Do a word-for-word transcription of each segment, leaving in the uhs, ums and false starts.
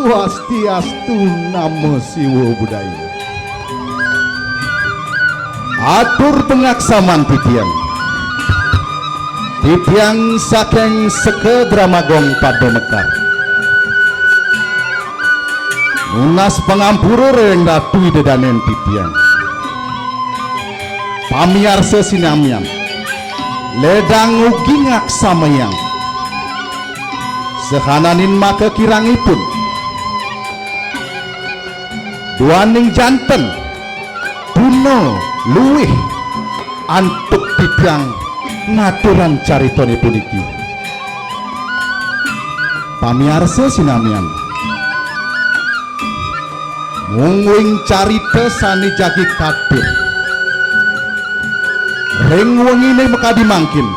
Swastiastu, Namo Siwa Budaya. Atur pangaksaman titiang. Titiang saking Seka Dramagong Padma Mekar. Nunas pangampura ring Ratu Ida Dané titiang. Pamiarsa sinamian, ledang ugi ngaksamayang sahananing makakirangipun. Duaning janten tuna luih antuk titiang ngaturang caritané puniki. Pamiarsa sinamian, mungguing carita sané jagi katur. Ring wenginé makadi mangkin,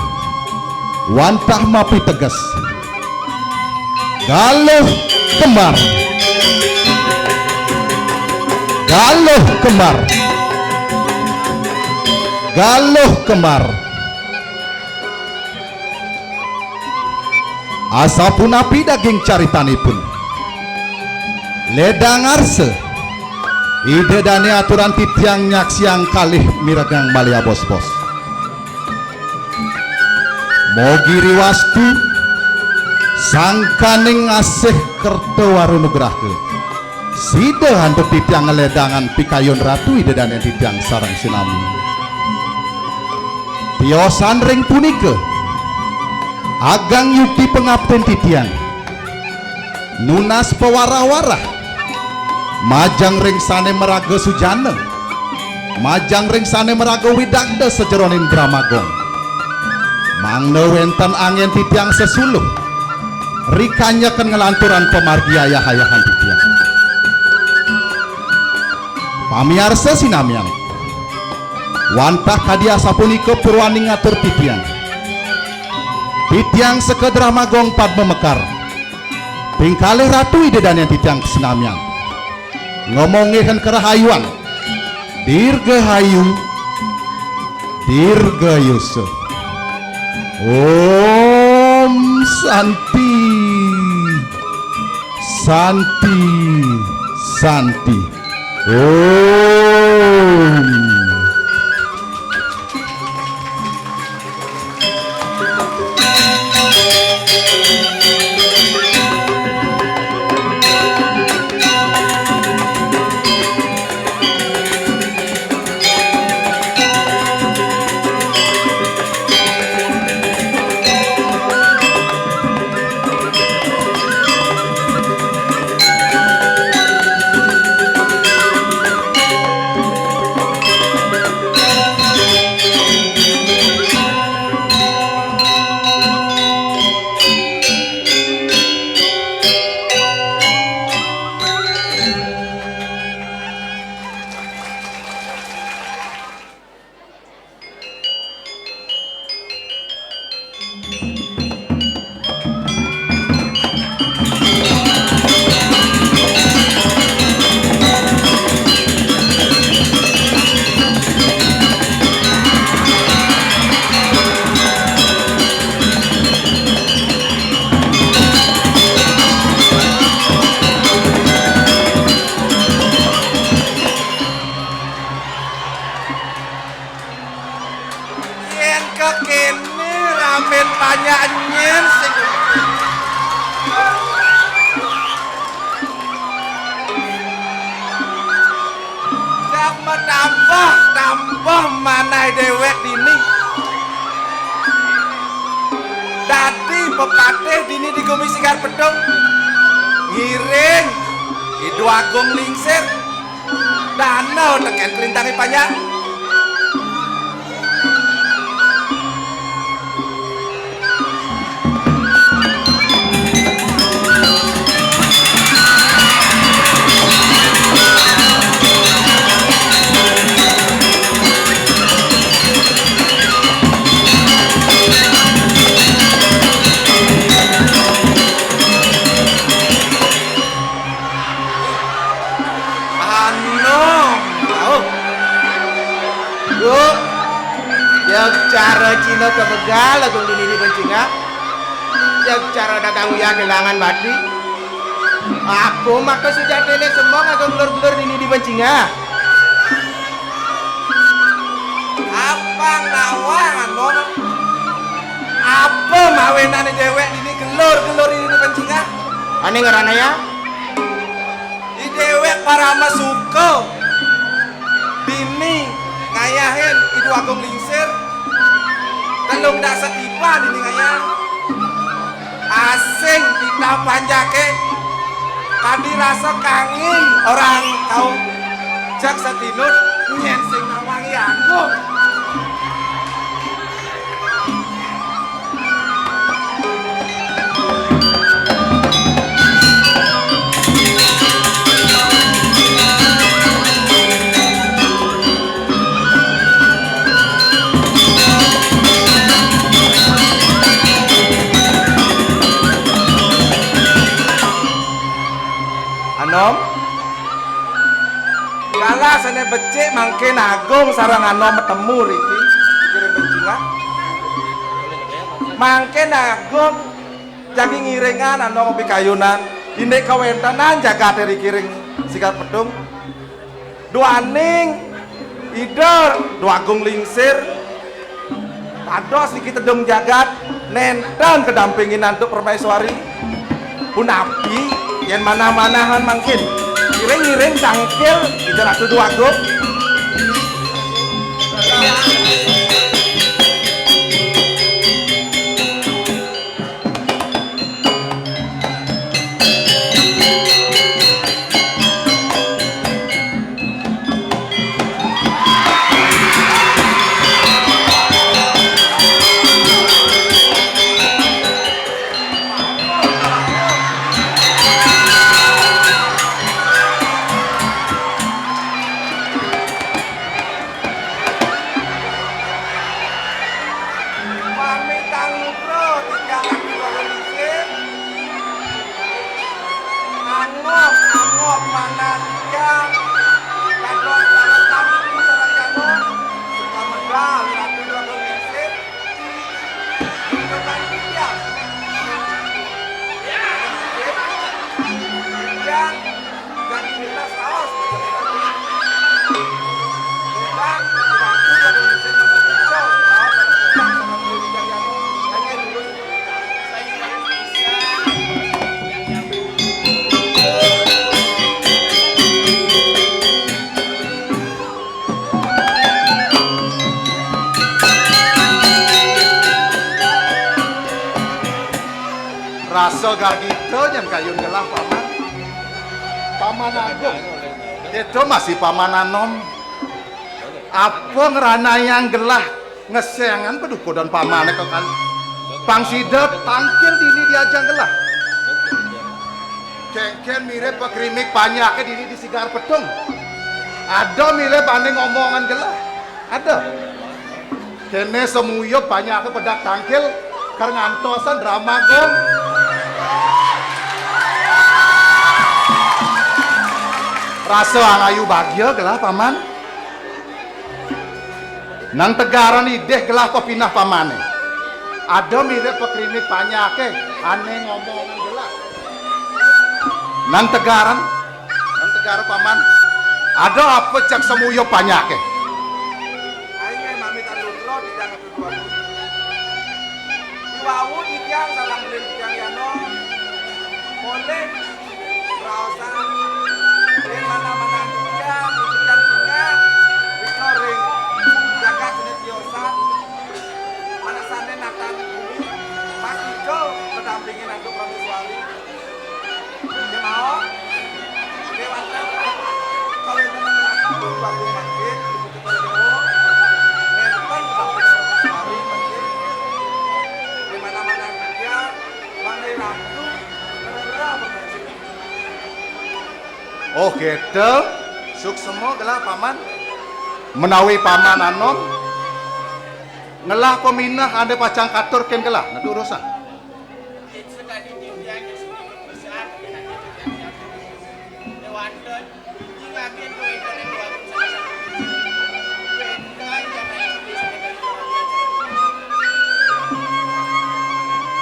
wantah mapiteges. Galuh kembar. Galuh kembar. Galuh kembar. Asapunapi daging caritanipun? Ledang arsa, Ida Dané aturang titiang nyaksiang kalih mirengang malih abos-bos. Mogi riwastu sangkaning asih kerta wara nugraha sida antuk titiang ngledangang pikayun Ratu Ida Dané titiang sareng sinami. Tiosan ring punika, agang yukti pangaptin titiang nunas pawarah-warah majeng ring sané maraga sujana, majeng ring sané maraga widagda sajeroning Dramagong. Mangda wénten anggén titiang sesuluh rikanyeken nglanturang pamargi ayah-ayahan titiang. Pamiarsa sinamian, wantah kadi asapunika purwaning atur titiang. Titiang Seka Dramagong Padma Mekar, ping kalih Ratu Ida Dané titiang sinamian, ngamongihin karahayuan, dirgahayu, dirgayusa. Om Santi, Santi, Santi. Om. Yén kéné ramén panjak nyén sing dak matambah-tambah manah déwék dini. Dadi pepatih dini di gumi Sigar Petung. Ngiring I Dwagung Lingsir. Danau tekén kalintangé panjak. Anu, auh. Bu, jeg cara Cina kebegal lagu dini di Bencingak. Jeg cara dagang uyah kelangan bati. Apa maka sujatine sembah nganggo gelur-gelur dini di pencingah? Apa nawang, Anom? Apa mawenane dewek dini gelur-gelur dini di pencingah? Ane ngeranaya? Di dewek parama suka. Dini ngayahin Idu Agung Lingsir. Telung dasa tiba dini ngayah. Asing titah panjake, kadi rasa kangin orang kaum. Jak satinut nyen sing nawang ya aku. Anom, galah sane becik mangkin Agung sareng Anom metemu riki, dikiring bencingah. Mangkin Agung jagi ngiringan Anom pikayunan, indik kawentenan jagate riki ring Sigar Pedung. Duaning Ida Dwagung Lingsir, dados niki tedung jagat, nenten kadampingin antuk Permaiswari. Punapi yen manah-manahan mangkin? Ngiring-ngiring tangkil Ida Ratu Dwagung. Pamitang nugra titiang kangge Ratu Lingsir. Angob, angob manah titiang. Dados para tampi sareng jana. Supamedal Ratu Ratu Lingsir. Junjungan titiang. Titiang Rasa gargita nyen kayun gelah, Paman. Paman Agung. Ento masih Paman Anom. Apa ngranayang gelah ngesengan padukudan pamane kekalih? Pang sida tangkil dini diajang gelah. Kengken mirib pakrimik panyake dini di Sigar Pedung. Ada mirib ane ngomongan gelah. Ada. Kene semuyup panyake pedak tangkil, kar ngantosan drama gong. Rasa alayu bagia gelah, Paman. Nang tegaran idih gelah pepineh pamane. Ada mirib pakrimik panyake ane ngomongan gelah. Nang tegaran, nang tegaran, Paman. Ada apa cak semuyup panyake? Aing mamitan lugra titiang Ratu Dwagung. Iwau titiang sareng beli titiang yana. Polih raosan yen manah-manah titiang, titiang singgah rika ring jagat sane tiosan. Manah sane natan bumi, pastika kadampingin antuk Prameswari. Kemawon, kewanten kawentenan Ratu Bagung mangkin, Ratu Dewa, nenten Bagung Sari mangkin, di mana-mana dia, mangke Ratu ngrereh pembensingan. Oh, gitu. Suksema gelah, Paman. Menawi Paman anom, ngelah peminah ane pacang katur ken gelah, netu urusan.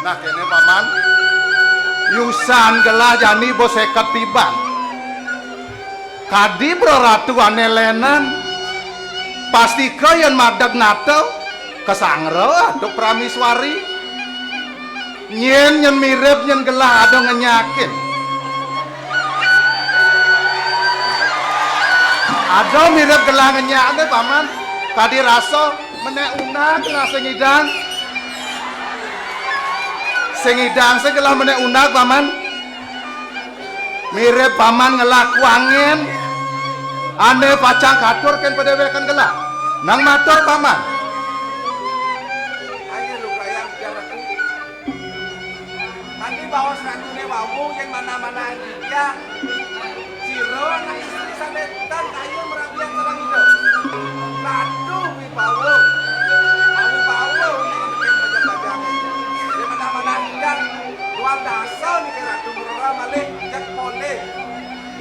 Nah, kene, Paman. Yusan gelah jani bos seket tiban. Kadi Bro Ratu ané lénan. Pastika yén madeg nata, kasangra antuk praméswari. Nyén nyén mirib nyén gelah ada ngenyakin. Ada mirib gelah ngenyak deh, Paman. Kadi rasa menék unag gelah sing idang. Sing idang sing gelah menék unag, Paman. Mirib Paman ngelah kuangin. Ané pacang katur kén padéwékan gelah. Nang matur, Paman. Ayo lu kayang biar aku. Tadi baos ratuné wau yén mana-mana dia. Sira anak istri sampai tan kayu merabian sareng ida. Ratu Wibawa. Wibawa nek nek bajang-bajang. Yén mana-mana dia. Duang dasa niki Ratu Merera malih jak polih.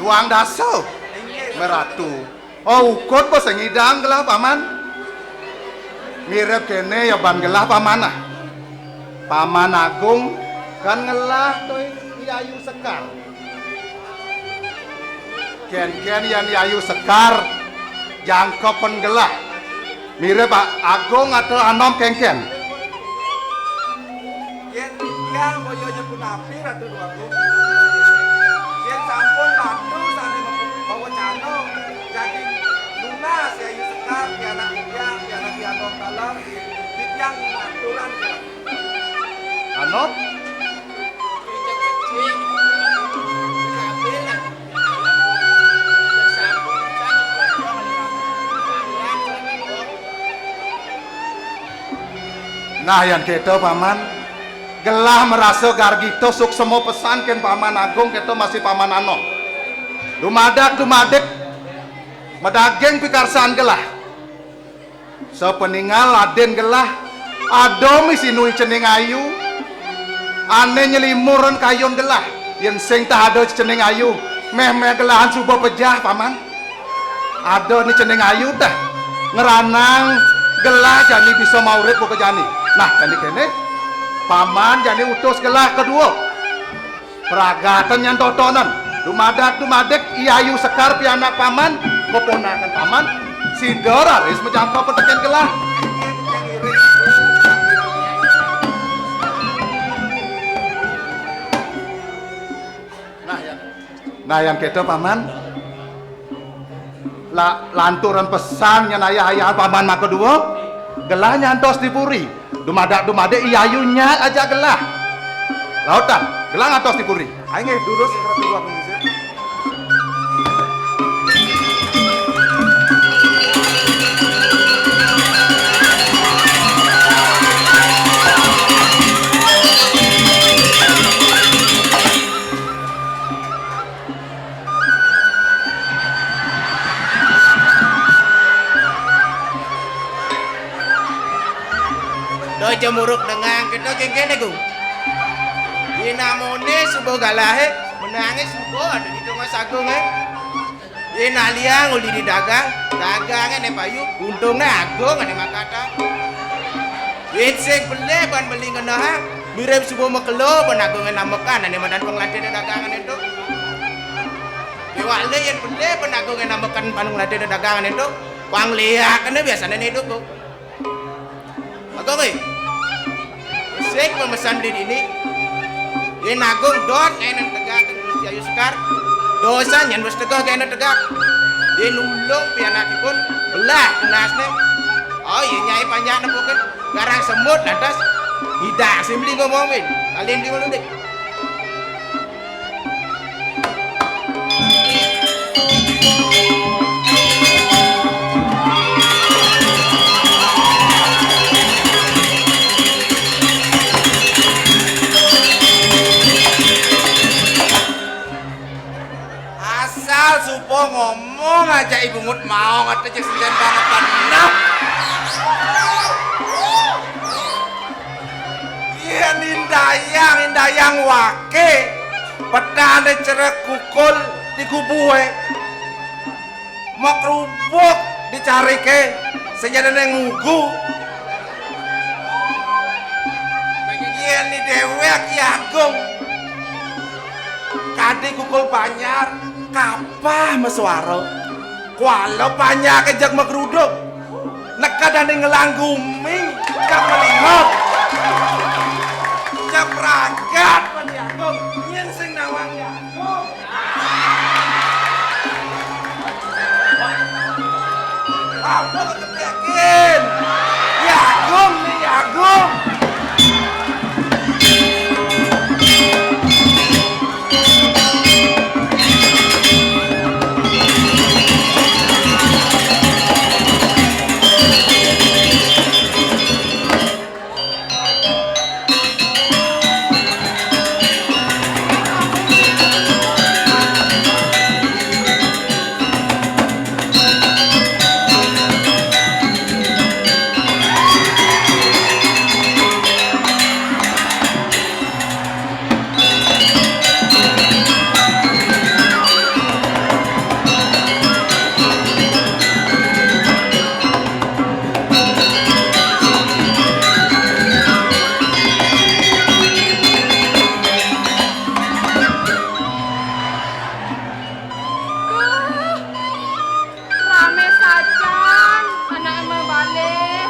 Duang dasa. Inggih. Meratu. Oh, ukut bos sing idang gelah, Paman. Mirip kéné ya ban gelah, Paman, ah. Paman Agung kan ngelah to Yayu Sekar. Kén-kén yén Yayu Sekar jangkepan gelah. Mirip, Pak Agung atau anom kén-kén. Yén titiang boyonye punapi, Ratu Déwagung? Yén sampun ratu sané mawacana, jagi nunas Yayu Sekar, pianak titiang, pianak titiang Dalem, titiang ngaturan, Ratu. Anom? Nah, yén kéto, Paman. Gelah marasa gargita suksma pesan kén Paman Agung, kéto masih Paman Anom. Dumadak, dumadik, madaging pikarsan gelah. Sapaningal adin gelah, ada misi nui cening ayu. Ané nyelimuran kayun gelah, yén sing tah ada cening ayu, méh-méh gelahan suba pejah, Paman. Ada ni cening ayu teh ngranang gelah jani bisa maurip buka jani. Nah, jani kéné, Paman jani utus gelah kedua. Pragatan nyan totonan, dumadak-dumadik I Ayu Sekar pianak Paman, keponakan Paman, sida raris majangkep tekén gelah. Nah, yan, nah, yan kéto, Paman. La-, lanturan pesan nyan ayah-ayahan Paman makadua, gelah nyantos di puri. Dumadak-dumadik I Ayu nyak ajak gelah. Lautan, gelah ngantos di puri. Ayo nggih, durus, Ratu Déwa Pemisi. Do jemuruk dengan kita geng-geng nego. Yén amoné suba galahé, menangé suba ada di tengah sagung, eh. Yén aliang uli di dagang, dagangé né payu, untungné agung ané makata. Yén sing pelih ban meli ngenehang, mirip suba makelo ban agungé nambekan ané madan panglantiné dagangané ento. Kéwala yén pelih ban agungé nambekan panglantiné dagangané ento, pangliakané biasané né idup, Bu. Agung, eh. Sing pamesan beli dini. Yén agung dot ngaénen tegaken Gusti Ayu Sekar. Dosa nyen wis tegeh gaénen tegak. Yén nulung pianakipun belah genasné. Oh, iya nyai panjak nepukin garang semut lantas. Idak sing beli ngomongin. Kalian di mana, Dik? Asal supo ngomong aja ibu ngut mau ngata cek sian banget bener. Iya, nindayang, nindayang wake. Petane cerek kukul di kubuhe. Makrubuk dicarike, senjatane ngugu. Iya, ni dewek, iya agung. Kadé kukul panyar, kapah masuara. Kuala panyar ké jak magruduk. Neked ané ngelang gumi, jak melingap. Jak pragat, Pati Agung, nyén sing nawang jagung. Apa ketepiakin? Jagung nih, jagung. Duh, ramé sajan anaké mabalih.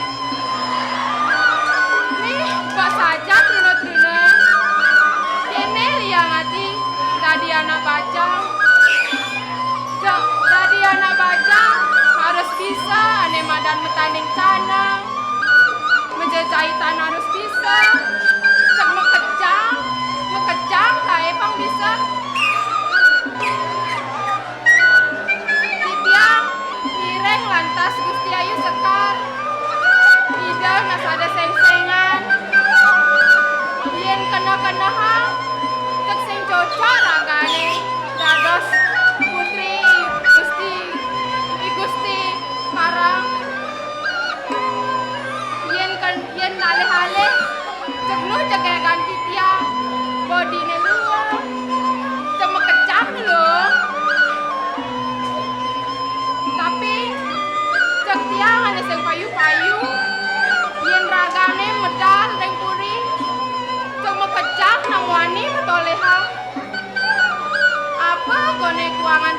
Nih, bak sajan truna-truna. Kéné liang ati dadi anak bajang. Cek dadi anak bajang harus bisa ané madan metaning canang. Menjejaitan harus bisa. Cek makejang, makejang taé pang bisa. Titiang ngiring lantas Gusti Ayu Sekar. Ida nak sada sengsengan. Yén keneh-kenehang, cek sing cocok ragané dados putri Gusti, I Gusti Parang. Yén ken-, yén alih-alih, cek nu cek ganti tiang, bodiné luung, cek makejang luung. Tapi, cek tiang ané sing payu-payu, yén ragané medal ring puri, cek makejang nang wani matolihang. Apa koné kuangan